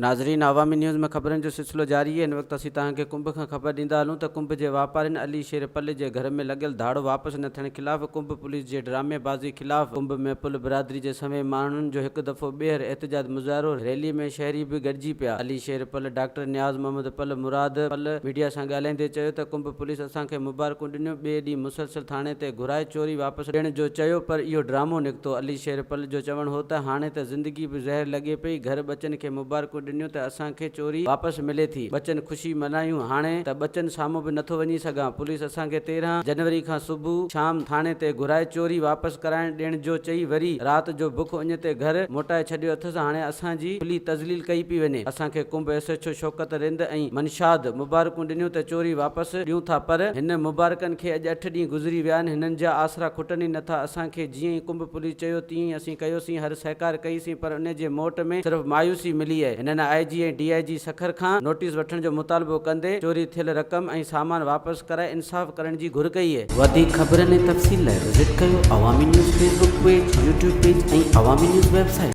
ناظرين عوامي نيوز ۾ خبرن جو سلسلو جاري آهي هن وقت اسين توهان کي ڪنب کان خبر ڏيندا هلون ته ڪنب جي واپارين علي شير پل جي گهر ۾ لڳل ڌاڙو واپس نه ٿيڻ خلاف ڪنب پوليس جي ڊرامي بازي خلاف ڪنب ۾ پل برادري جي سوين ماڻهن جو هڪ دفعو ٻيهر احتجاج مظاهرو ريلي ۾ شهري به گڏجي پيا علي شير پل ڊاڪٽر نياز محمد پل مراد پل ميڊيا سان ڳالهائيندي چيو ته ڪنب پوليس اسان کي مبارڪون ڏنيون ٻئي ڏينهن مسلسل ٿاڻي تي گهرائي چوري واپس ڏيڻ جو چيو پر اهو ڊرامو نڪتو علي شير پل جو چوڻ هو ته هاڻي ته زندگي به زهر لڳي پئي، گهر ٻچن کي مبارڪون ڏنيون ته اسان کي چوري واپس ملي ٿي، ٻچن خوشي ملهايون، هاڻي ته ٻچن سامهون به نٿو وڃي سگهان، پوليس اسان کي 13 جنوري کان صبح شام ٿاڻي تي گهرائي چوري واپس ڪرائڻ ڏيڻ جو چئي وري رات جو بک اڃ تي گهر موٽائي ڇڏيو اٿس، هاڻي اسان جي کلي تذليل ڪئي پئي وڃي، اسان کي Kumbh S H O Shaukat Rind ۽ Manshad مبارڪون ڏنيون ته چوري واپس ڏيون ٿا پر هن مبارڪن کي اڄ اٺ ڏينهن گذري ويا آهن، هنن جا آسرا کٽن ئي نٿا، اسان کي جيئن ئي ڪنب پوليس چيو تيئن ئي اسين ڪيوسين، هر سهڪار ڪئي سين پر انهي جي موٽ ۾ صرف مايوسي ملي اهي. هنن I G ۽ D I G Sukkur کان نوٽيس وٺڻ جو مطالبو ڪندي چوري ٿيل رقم ۽ سامان واپس ڪرائي انصاف ڪرڻ جي گهر ڪئي اهي. وڌيڪ خبرن ۽ تفصيل لاء وزٽ ڪيو Awami news Facebook page, YouTube page ۽ Awami news website.